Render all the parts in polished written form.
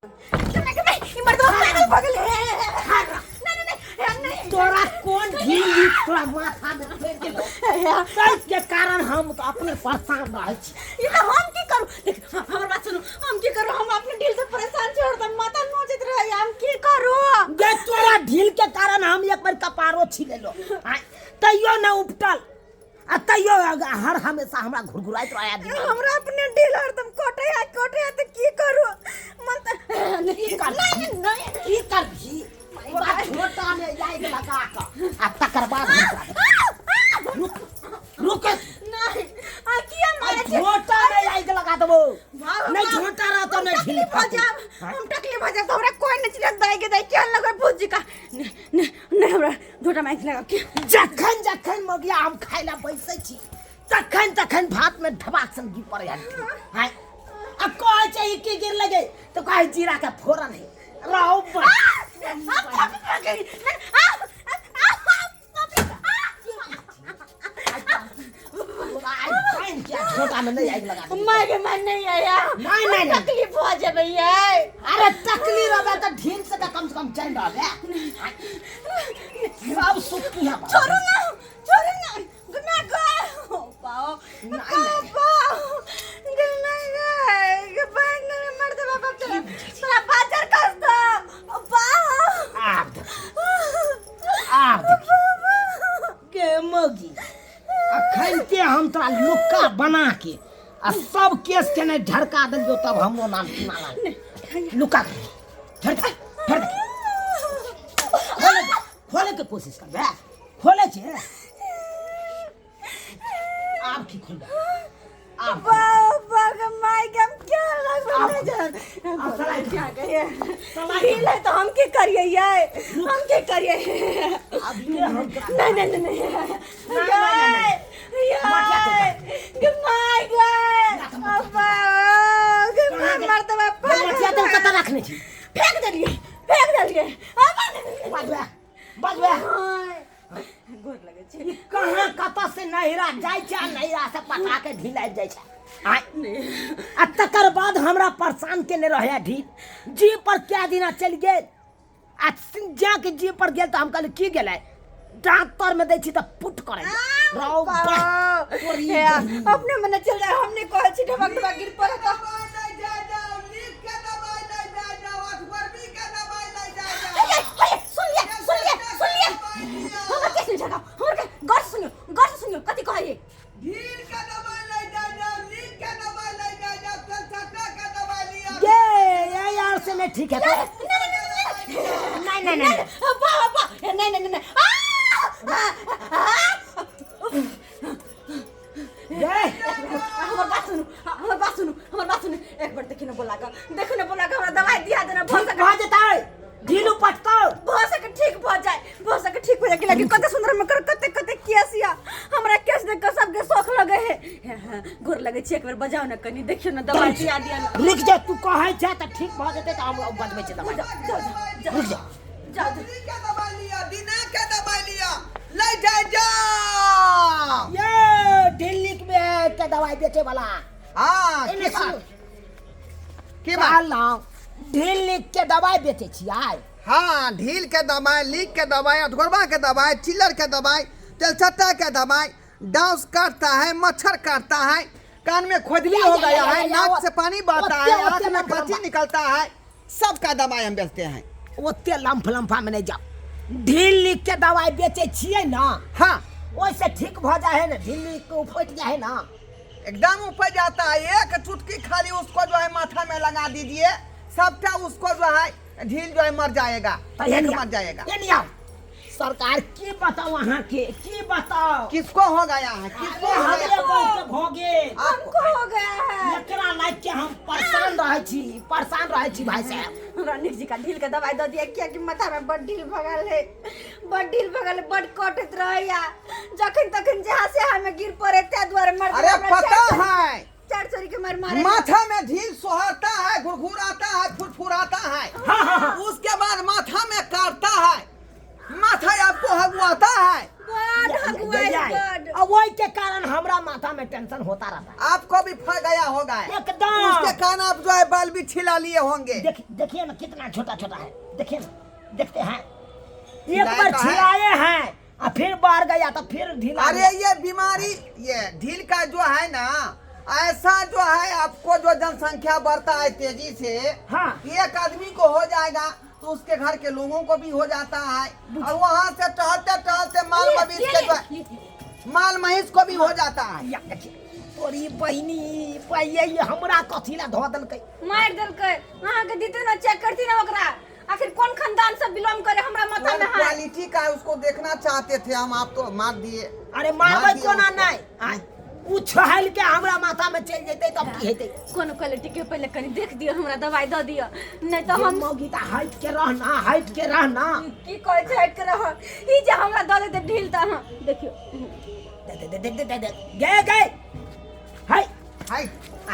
ई मर्दवा पागल भऽ गेलै। नहीं नहीं नहीं नहीं। तोरा कोन ढील तोरा माथा में फेंक देलौ? ताहि के कारण हम तऽ अपने परेशान रहै छी। ई तऽ हम की करू? देख, हमर बात सुनू, हम की करू? हम अपने ढील से परेशान छी, हरदम माथा नोचैत रहैया, हम की करू? गे तोरा ढील के कारण हम एक बेर कपारो छिलेलो, आँय, तैयो न उपटल आ तैयो हर हमेशा हमरा घुरघुराइत रहै दिमाग। हमरा अपने ढील हरदम कटै है, कटै है, तऽ की करू? मन तऽ की कर? नहीं नहीं। की करबही? तोरा झोटा में आगि लगा कऽ आ तकर बाद हम तोरा रुक रुक। नहीं, आ किया मारै छै? झोटा में आगि लगा देबो। वाह, नहीं वाह। झोटा रहतो नहीं ढील तकलीफ हो जाब, हम तकलीफ हो जाब तऽ हमरा कोई नहीं चिन्हत। दाई के दाई केहन लगै भौजी का? नहीं नहीं नहीं, हमरा झोटा में आगि लगा के। जखन जखन मगिया हम खाय ला बैसै छी तखन तखन भात में धबाक सन गिर पड़ै है। हाय, आ कहै छै ई की गिर लगे तऽ कहै जीरा के फोरन है रहो। झोटा में नहीं आगि लगा देबै। माय के मन नहीं आया। नहीं, नहीं, नहीं। तकलीफ हो जाबे ये। अरे तकलीफ रहबे तऽ ढील से तऽ कम से कम चैन रहबे। सब सुख की है। छोड़ू ना, छोड़ू ना, गुना गो पाओ। नहीं, नहीं। पाओ गुना गो बैंक में मर दे बाबा, चला तोरा बाजार कस दो पाओ। आब देख, आब देख गे मौगी, अखन हम तोरा लुक्का बना के आ सब केस के नहीं झड़का देलियो तब हमरो नाम सुना लाल। लुक्का के झड़का झड़का खोले, खोले के कोशिश कर बे, खोले छे आब की खोलबे आब? बाबा के माय के हम क्या लगबे नहीं जान। आब सलाई क्या कहिए? सलाई। ढील है तो हम की करिए ये? हम की करिए? अब ये हम तोरा नहीं नहीं नहीं नहीं। नहीं, नहीं। मटिया ये my गए अब्बा के मरतबा। मटिया तेल कतऽ रखने छी? फेंक देलिए, फेंक देलिए। बजबे बजबे। गोर लगे छै। कहाँ कतऽ से नहिरा जाइ छै आ नहिरा से पटा के ढील आबि जाइ छै। आँय, आ तकर बाद हमरा परेशान केने रहै ढील। जी पर कए दिना चलि गेल आ जाके जी पर गेल तऽ हम कहली की गेलै, दाँत तर में दै छी तऽ पुट करै रौ बाह, तोरी। हे, अपने मने चल जाए, हम नहीं कहै छी। ढबक ढबक गिर पड़त। दवाई ले जाय जाओ, लीक के दवाई ले जाय जाओ, अठगर्मी के दवाई ले जाय जाओ। हे, हे, सुन लिया, सुन लिया, सुन लिया। हमर के सुन झकाओ, हमर के गौर से सुनियो, गौर से सुनियो कथी कहै? ढील के दवाई ले जाय जाओ, लीक के दवाई ले जाय जाओ, चलचट्टा के दवाई लिया। ये ये यार से नहीं ठीक है तो नहीं नहीं नहीं नहीं नहीं। वाह वाह, नहीं नहीं नहीं। आ आ ये हमर बात सुनू, हमर बात सुनू, हमर बात सुनू। एक बार देखी न बोला के, देखी न बोला के, हमरा दवाई दिया देना भऽ ठीक सके भऽ जेतै, ढील उपटतौ। भऽ सके ठीक भऽ जाए, भऽ सके ठीक हो जाए। कि लगे कते सुंदर में कर कते कते केस या हमरा केस देख के सबके शौक लगे है। हे, हे, गोर लगे छै, एक बेर बजाओ न कनी, देखियो न, दवाई दिया दिया न। रुकि जा, तू कहै छै तऽ ठीक भऽ जेतै तऽ हम बजबै छै दवाई। जाओ जाओ जाओ। रुकि जा। जाओ जाओ। लीक के दवाई लिया, दिना के दवाई लिया, ले जाय जाओ। ये दिल्ली में के दवाई बेचे वाला। हाँ। एने की बात? सुनू। की बात? कहलहुँ ढील के दवाई बेचै छियै? हाँ, ढील के दवाई, लीक के दवाई, अधगोरबा के दवाई, चिल्लर के दवाई, तेलचट्टा के दवाई। डांस काटता है, मच्छर काटता है, कान में खुजली हो गया है, नाक से पानी बहता है, ओते- आँख में ओते खांसी निकलता है, सबका दवाई हम बेचते हैं। ओते लम्फ लम्फा में नहीं जाओ, ढील लिख के दवाई बेचै छियै ना? हाँ। ओहिसे ठीक भऽ जाइ है ने? ढील लिख के उपटि जाइ है ना? एकदम ऊपर जाता है। एक चुटकी खाली उसको जो है माथा में लगा दीजिए, सबटा उसको जो है ढील जो है मर जाएगा। तऽ एक एने मर जाएगा। एने आओ। सरकार की बताओ अहाँ के, की बताओ? किसको हो गया है? किसको अरे हो हमरे गया? बहुत भऽ गेल। आपको हमको हो गया है। एकरा लाइक के हम परेशान रहै छी, परेशान रहै छी भाई साहब। हमरा निक जी का ढील के दवाई दऽ दिया, कियाकि माथा में बड ढील भगल है, बड ढील भगल है, बड कटैत रहैया जखन तखन, जहाँ से हमें गिर पड़े, ताहि दुआरे मर। अरे पता है, चार चोरी के मार मारे माथा में ढील सोहरता है, घुरघुराता है, फुरफुराता है, उसके बाद माथा में काटता है, माथा आपको हगुआता है। बड हगुआइ बड। आ ओहि के कारण हमरा माथा में टेंशन होता रहता है। आपको भी फर गया होगा। एकदम। उसके कारण आप जो है बाल भी छिला लिए होंगे। देखिए ना कितना छोटा छोटा है, देखिए ना, देखते हैं एक छिलाए बार तो है। छिलाए हैं आ फिर बाहर गया तो फिर ढीला। अरे ये बीमारी, ये ढील का जो है ना, ऐसा जो है आपको जो जनसंख्या बढ़ता है तेजी से, हाँ। एक आदमी को हो जाएगा तो उसके घर के लोगों को भी हो जाता है, और वहाँ से टहलते टहलते माल मवेश के जो है, माल महीस को भी हो जाता है। या देखिए तोरी बहिनी ये हमरा कथी ला धो देलकै। मारि देलकै। अहाँके दीते ना चेक करती ना ओकरा, आखिर कोन खानदान से बिलोंग करे हमरा माथा में कौन हाथ। क्वालिटी का है उसको देखना चाहते थे हम, आप तो मार दिए। अरे मारबै मार दिया कोना उसको। नहि, आँय, उ छहल के हमरा माथा में चलि जेतै तब की हेतै? कोन क्वालिटी के पहले कनी देख दियो, हमरा दवाई दऽ दियो, नहीं तो हम मौगी त हटि के रहना, हटि के रहना। की कहै छै हटि के रह, ई जे हमरा दऽ देतै ढील तऽ अहाँ देखियो। दे दे दे दे दे दे गए गए हाय हाय।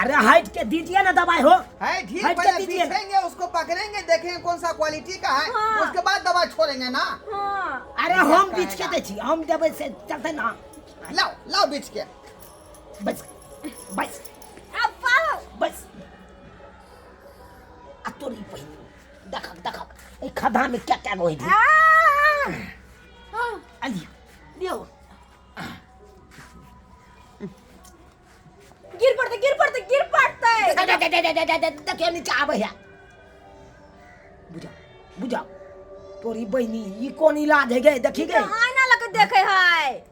अरे हट के दीजिए ना दवाई हो। है ढील हट के पहले दीजिए ना। पीछेंगे उसको, पकड़ेंगे, देखेंगे कौन सा क्वालिटी का है। हाँ। उसके बाद दवा छोड़ेंगे ना। हाँ। अरे हम बीच के दै छी, हम देबै से चलतै ना। लाओ लाओ बीच के। बस बस अब पाओ। बस आ तोरी पहिनी देखक देखक एहि खद्धा में क्या क्या गो है। हाँ। अलियो लियो। गिर पड़तै, गिर पड़तै, गिर पड़तै। दे दे दे दे दे दे देखियो नीचा आबै है। बुझाओ बुझाओ तोरी बहिनी ई कोन इलाज है गे, देखी गे। आईना लग के देखे है।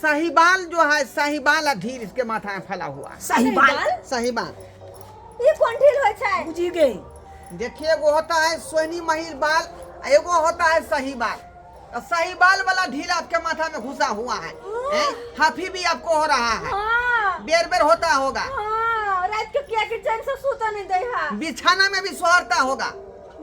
साहिबाल जो है, साहिबाल और ढील इसके माथा में फैला हुआ है। साहिबाल? साहिबाल। ई कोन ढील होइ छै? बुझी गई। देखिए एगो होता है सोहनी महिल बाल, एगो होता है सही बाल। और सही बाल वाला ढील आपके माथा में घुसा हुआ है, हैं? हाफी भी आपको हो रहा है। हाँ। बेर बेर होता होगा। हाँ, रात के किया के चैन से सुतऽ नहीं दै है। बिछाना में भी सोहरता होगा।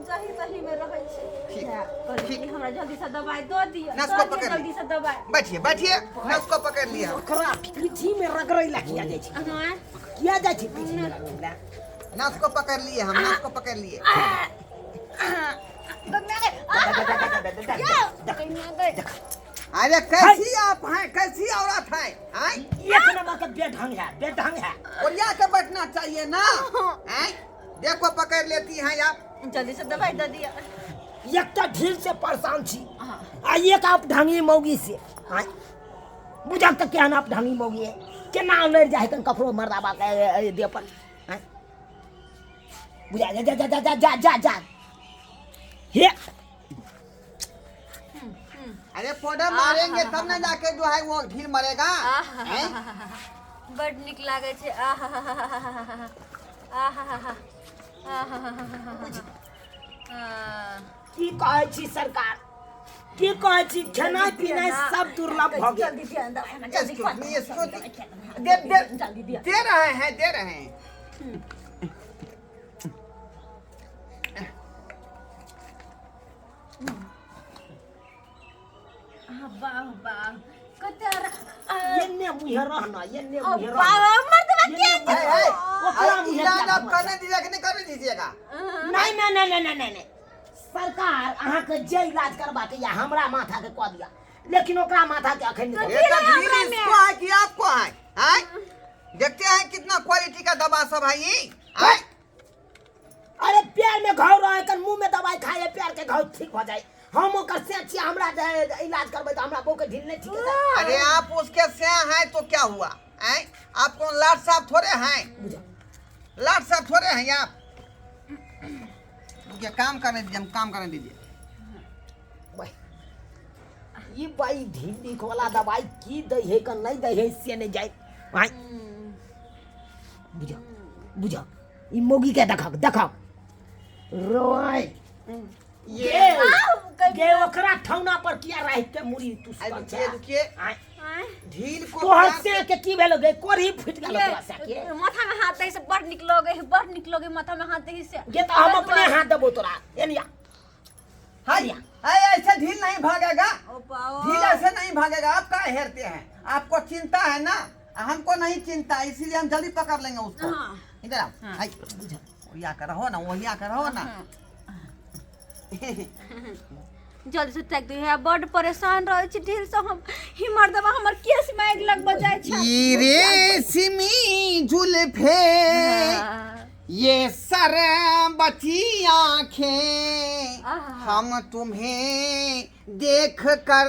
जही सही में रहै छै। ठीक, कहलियै ठीक। हमरा जल्दी से दवाई दऽ दिअ। नस दऽ को दिअ पकड़ जल्दी से दवाई। बैठिए बैठिए, नस को पकड़ लिया। ओकरा पीठी में रगड़ै ला किया जाइ छै? हाँ। किया जाइ छै पीठी में रगड़ै ला? नस को पकड़ लिए हम, नस को पकड़ लिए। अरे कैसी आप हैं, कैसी औरत है, हैं? एक नंबर के बेढंग है, बेढंग है। ओरिया के बैठना चाहिए ना, हैं? देखो पकड़ लेती हैं आप। जल्दी से दवाई दऽ दिअ। एक तऽ ढील से परेशान छी आ एक आप ढंगी मौगी से। आँय, बुझक तऽ केहन आप ढंगी मौगी है, केना लड़ि जाइ है ककरो मर्दाबा के देह पर। आँय, बुझा जा जा जा जा जा जा जा हे। अरे पाउडर मारेंगे तब ना जाके जो है वो ढील मरेगा, हैं? बड नीक लागै छै। आहा आहा आहा। की कहै छी सरकार, की कहै छी, खेनाइ पिनाइ सब दुर्लभ भऽ गेल। जल्दी दिअ दवाई हमरा, जल्दी। Excuse me, excuse me. दे दे जल्दी दिअ। दे रहे हैं, दे रहे हैं। वाह वाह कते एन्ने मुँहे रहना, एन्ने ओ मुँहे रहना। बाबा मर्दबा के है, है। ओकरा अरे मुँहे इलाज किया आप घुमा करने दीजिएगा कि नहीं करने दीजिएगा? नहीं नहीं नहीं नहीं नहीं नहीं सरकार अहाँके जे इलाज करबाके या हमरा माथा के कऽ दिया, लेकिन ओकरा माथा के अखन नहि। ये तो ढील इसको है कि आपको है, हैं? देखते हैं कितना क्वालिटी का दवा सब है ये, हैं? अरे पैर में घाव रहे कर मुंह में दवाई खाए पैर के घाव ठीक हो जाए। हम ओकर से छी, हमरा जे इलाज करबै तऽ हमरा बहू के ढील नहि ठीक हेतै। अरे आप उसके से हैं तो क्या हुआ, हैं? आप कौन लाट साहब थोड़े हैं? बुझा लाट साहब थोड़े हैं आप। ये काम करने दीजिए, हम काम करने दीजिए। भाई ई भाई ढील लिख वाला दवाई की दै है कि नहीं दै है से नहीं जाए। भाई बुझा बुझा ई मौगी के देखक देखक रोय ये गे गे ओकरा ठौना पर किया राखि के मुड़ी तू अरे सुतल रुकिए छै? रुकिए, आँय, ढील को तोहर प्यार से के की भेलो गे, कोढ़ी फुटि गेलो तोरा से के? माथा में हाथ दै से बड़ नीक लगै है, बड़ नीक लगै माथा में हाथ दै से। गे तऽ हम अपने हाथ देबो तोरा, एनिया। हाय हाय, ऐसे ढील नहीं भागेगा, ओ पाओ ढील ऐसे नहीं भागेगा। आप कहाँ हेरते हैं? आपको चिंता है ना, हमको नहीं चिंता, इसीलिए हम जल्दी पकड़ लेंगे उसको। हाँ। इधर आओ। हाय, ओहिया कर रहो ना, ओहिया कर रहो ना। जल्दी से ताकि दियौ। बड्ड परेशान रहै छी ढील से हम। ही मर्दबा हमर केस में आगि लगबऽ जाइ छै। ई रेशमी जुल्फे, ये सरबती आंखें, हम तुम्हें देख कर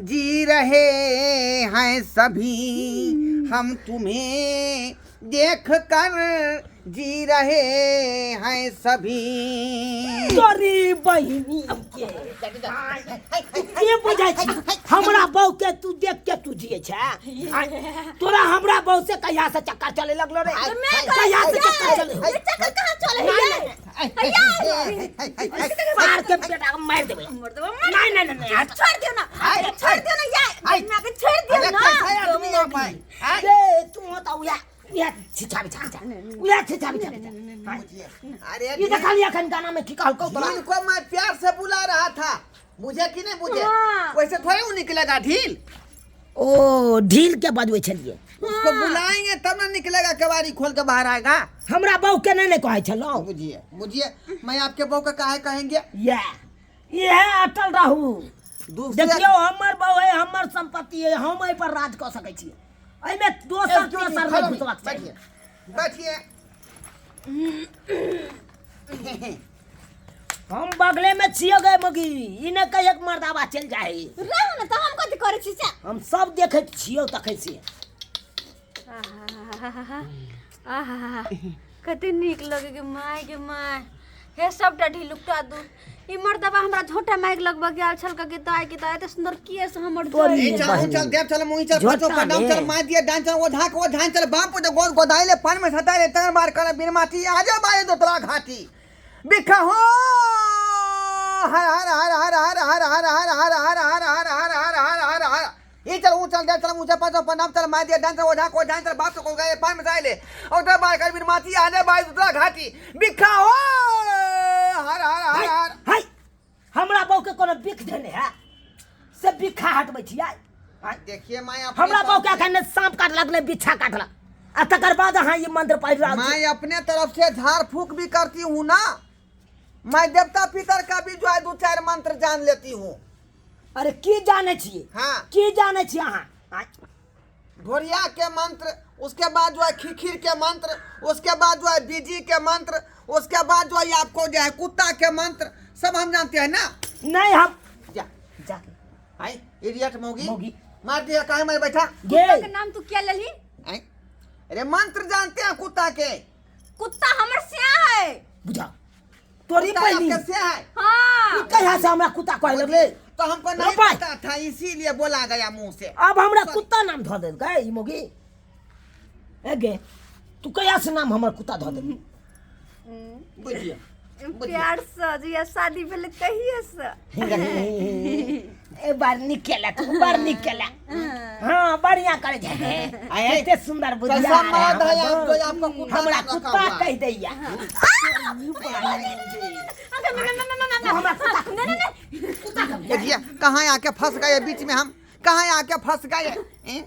जी रहे हैं सभी, हम तुम्हें देख कर जी रहे हैं सभी। तोरी बहिनी के तू के बुझै छी हमरा बहू के? तू देख के तू जिए छै? तोरा हमरा बहू से कहिया से चक्कर चले लगलो रे? कहिया से चक्कर चले? ये चक्कर कहाँ चले है? मार के बेटा के मार देबै। मर्दबा। नहीं नहीं नहीं, हट। छोड़ दियो ना, छोड़ दियो ना यार, मैं के छोड़ दियो अरे ना। कैसा आदमी आप हैं? ए तू होता उया उया छिछा बिछा बिछा उया छिछा बिछा बिछा। अरे ई देखलियै अखन गाना में की कहलकौ तोरा? इनको मैं प्यार से बुला रहा था, बुझे कि नहीं बुझे? हाँ। वैसे थोड़े वो निकलेगा ढील। ओ ढील के बजबै छलियै? उसको बुलाएंगे तब ना निकलेगा, कबाड़ी खोल के बाहर आएगा। हमरा बहू के नहीं ने कहै छलौ? बुझिए बुझिए, मैं आपके बहू का काहे कहेंगे? या इएह अटल रहू। दूसरे देखियौ, हमर बहू है, हमर संपत्ति है, हम एहि पर राज कऽ सकै छियै। एहिमे दोसर Excuse me, तेसर नहि follow me, घुसबाक चाही। बैठिए बैठिए। हम बगले में छियै गे मगी, ई ने कहिए कि मर्दाबा चलि जाइ। रहू ने तऽ हम कथी करै छी से? हम सब देखैत छियौ तखन से। आहा, आहा, कते नीक लगे गे my, गे my. हे सबटा ढील उपटा दू। ई मर्दबा हमरा झोंटा माइक लगबऽ गेल छल के दाय के दाय, एते सुंदर केस हमर तोरी। ई चल ऊ चल देव चल मुई चल झोंटा पाछो पडाम में। चल मार दिया डान चल ओ झाक ओ झान चल बाप तो गोद गोदाई ले पान में सताई ले तंग मार कर बिन माटी आजा बाए दोतरा घाटी बिखा हो हर हर हर हर हर हर हर हर हर हर हर हर हर हर हर हर हर। ई चल ऊ चल देव चल मुझे पाछो पडाम चल मार दिया डान चल ओ झाक ओ झान चल बाप तो गोद गोदाई ले पान में सताई ले और तंग मार कर बिन माटी आजा बाए दोतरा घाटी बिखा हो हर हर हर हर। हाय, हमरा बहू के कोनो बिख देने है से बिखा हटबै छियै? देखिए मैं हमरा बहू के अखन ने सांप काटलक ने बिच्छा काटलक, आ तकर बाद अहाँ ई मंत्र पढ़ि रहल छी। मैं अपने तरफ से झाड़ फूक भी करती हूँ ना, मैं देवता पितर का भी जो है दो चार मंत्र जान लेती हूँ। अरे की जानै छियै? हाँ। की जानै छियै अहाँ? आँय? ढोरिया के मंत्र, उसके बाद जो है खिखिर के मंत्र, उसके बाद जो है बीजी के मंत्र, उसके बाद जो है आपको जो है कुत्ता के मंत्र, सब हम जानते हैं ना। नहीं हम जा जा। आई इडियट मोगी। मौगी। मार दिया काहे मैं बैठा। गे कुत्ता के नाम तू क्या लेली? आई अरे मंत्र जानते हैं कुत्ता के। कुत्ता हमर सिया है। बुझा तोरी कुत्ता बहिनी। आपके से है? हाँ। ई कहिया से हमरा कुत्ता कहै लगले? तो हमको नहीं रोपाई। पता था, इसीलिए बोला गया मुंह से। अब हमरा कुत्ता नाम धऽ देलकै ई मोगी। ए गे, तू कहिया से नाम हमर कुत्ता धऽ देलही? बुझिए। प्यार से जहिया शादी भेलै तहिए से। ए बड़ नीक केलक, बड़ नीक केलक। हाँ, बढ़िया करै छै। आय, कते सुंदर बुधिया कैसा मर्द है है आप जो आपका कुत्ता हमरा नाम रखा कुत्ता हुआ है। कहि दैया। हमरा कुत्ता नहीं नहीं नहीं। कुत्ता कहि। देखिए कहाँ आके फंस गए बीच में, हम कहाँ आके फंस गए हैं?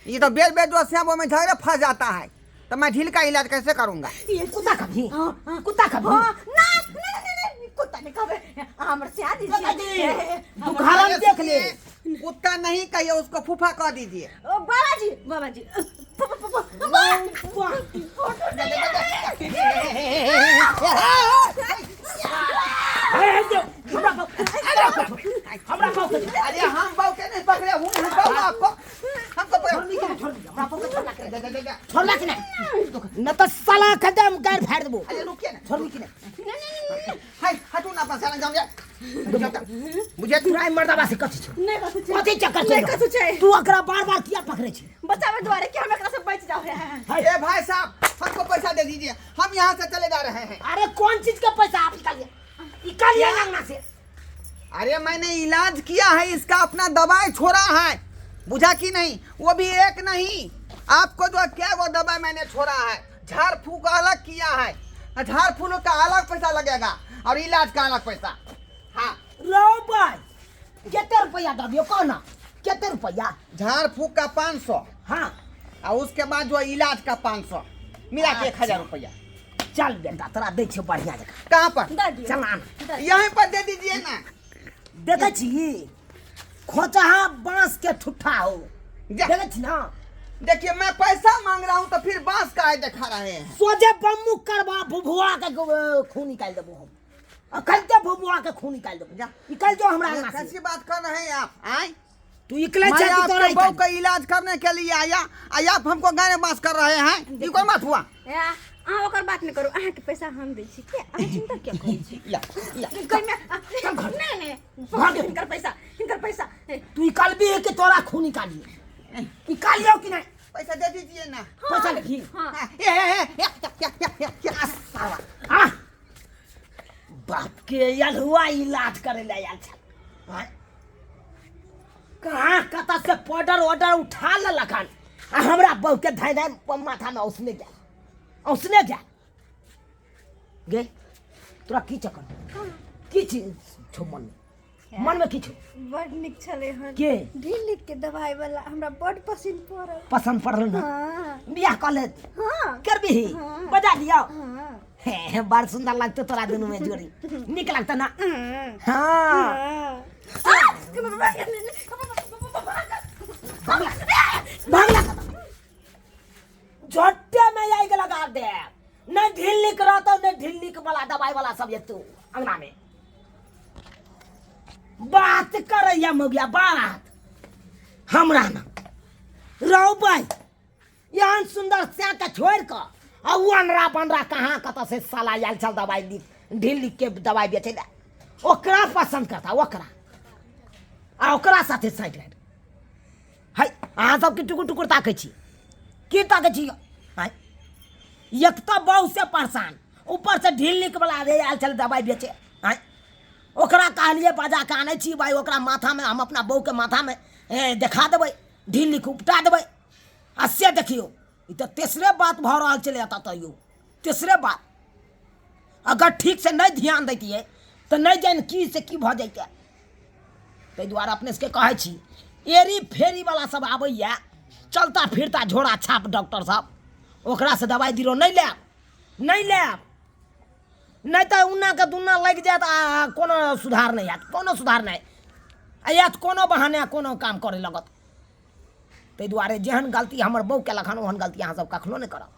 ये तो बेल बेल जो श्याम में झगड़े फंस जाता है, तो मैं ढील का इलाज कैसे करूंगा? कुत्ता कभी कुत्ता कभी हाँ, ना नहीं नहीं नहीं, कुत्ता नहीं कहबे, हमर सिया दी छियै। तू घर में देख ले। सुनिए, कुत्ता नहीं कहिए उसको, फूफा कह दीजिए। ओ बाबाजी बाबाजी, फूफा फूफा। हे, हे, दे, हमरा हमरा बाप के अरे हम बहू के नहीं पकड़े हूँ, हम बहू आपको हमको पकड़े। छोड़ दी, छोड़ दी, हमरा बाप के छोड़ला के जा, जा, जा, जा। छोड़ला कि नहीं? न त साला खदम गार फाड़ देबो। अरे रुकिए ना। छोड़बी कि नहीं? हाय हटू ना अपन साला जाऊंगा मुझे। तोरा ई मर्दाबा से कथी छौ? नहीं कथु छै। कथी चक्कर नहीं छै? कथु छै। तू एकरा बार बार किया पकड़े छी? बचावे दुआरे कि हम एकरा से बच जाओ। हाय। ए भाई साहब, हमको पैसा दे दीजिए, हम यहाँ से चले जा रहे हैं। अरे कौन चीज का पैसा? आप निकालिए निकालिए अंगना से। अरे मैंने इलाज किया है इसका, अपना दवाई छोड़ा है, बुझा कि नहीं? वो भी एक नहीं, आपको जो क्या वो दवाई मैंने छोड़ा है, झाड़ फूक अलग किया है, झाड़ फूक का अलग पैसा लगेगा और इलाज का अलग पैसा। हाँ। रो भाई, कते रुपया दऽ दियौ कह ना, कते रुपया? झाड़ फूक का 500। हाँ। और उसके बाद जो इलाज का 500, मिला के 1000 रुपया। चल बेटा, तोरा दै छियौ बढ़िया जकाँ। कहाँ पर? दऽ दियौ। चल आन। यहीं पर दे दीजिए ना। देखै छी खोचहा बांस के ठुठा हो। जा। देखै छी ना? देखिए, मैं पैसा मांग रहा हूँ तो फिर बांस काहे दिखा रहे हैं? सोझे बम्मू करबा, भुभुआ के खून निकालि देबो हम। अखन ते भुभुआ के खून निकालि देबो। जा। निकालि जो हमरा ये अंगना से। कैसी बात कर रहे हैं आप? आए तू इकले मैं छै कि तोरा आपके बहू निकालि? का इलाज करने के लिए आया, आप हमको गाने बास कर रहे हैं। ये कोई बात हुआ? ए, अहाँ ओकर बात नहि करू, अहाँके पैसा हम दै छी। किया अहाँ चिंता किया करै छी? ला ला। कहिमे चल घर। नहि नहि। घर दे। हिनकर पैसा, हिनकर पैसा। ए, तू निकालबी कि तोरा खून निकाली? निकालियो कि नहीं? पैसा दे दीजिए ना। पैसा लेबही? हाँ। हाँ, ए, ए, ए, ए, ए, ए, ए, ए, साला आ बाप के यलहुआ इलाज करे ले आयल छल। आँय? कहाँ कतऽ से पाउडर ऑर्डर उठा लेलक हन आ हमरा बहू के धाय धाय माथा में औसने गेल, औसने गेल। गे तोरा की चक्कर, की चीज छौ मन में? मन में की छौ? बड़ नीक छलै हन। के? ढील के दवाई वाला हमरा बड़ पसंद पड़ल। पसंद पड़ल ना? हाँ। बियाह कऽ ले। हाँ। करबिही? हाँ। बजा लियौ। हाँ। हे, बड़ सुंदर लगतौ तोरा दुनू में जोड़ी, नीक लगतौ ना? हाँ। हाँ। हाँ। भागला झट्टे में आई के लगा दे। नहीं ढिल्ली के रहतौ, नहीं ढिल्ली के वाला दवाई वाला सब एतौ अंगना में बात करैया मौगिया बात हमरा ना रौ भाई। एहन सुंदर सै के छोड़ कऽ आ उ अनरा बनरा कहाँ कतऽ से साला आयल छल दवाई लिख ढिल्ली के दवाई बेचै लए, ओकरा पसंद करता ओकरा आ ओकरा साथे साइड लाइट है। अहाँ सबके टुकुर टुकुर ताकै छी, की ताकै छी? आँय, एक तऽ बहु से परेशान, ऊपर से ढिल्लीक वाला रे आयल छल दवाई बेचे। आँय, ओकरा कहलियै बजा कऽ आनै छी भाई, ओकरा माथामे हम अपना बहुके माथामे देखा देबै, ढिल्लीक उपटा देबै। आ से देखियौ, ई तऽ तेसरे बात भऽ रहल छलै एतऽ। तैयो तेसरे बात अगर ठीकसँ नहि ध्यान दैतियै तऽ नहि जानि की से की भऽ जैतै। ताहि दुआरे अपने सबके कहै छी, एरी फेरीवला सब आबैए चलता फिरता झोरा छाप डॉक्टर सब, ओकरासँ दवाइ बीरो नहि लेब, नहि लेब, नहि तऽ उन्नाके दुन्ना लागि जायत आ कोनो सुधार नहि हैत, कोनो सुधार नहि आ आयत, कोनो बहाने कोनो काम करय लगत। ताहि दुआरे जेहन गलती हमर बहू केलक हन ओहन गलती अहाँ सब कखनो नहि करब।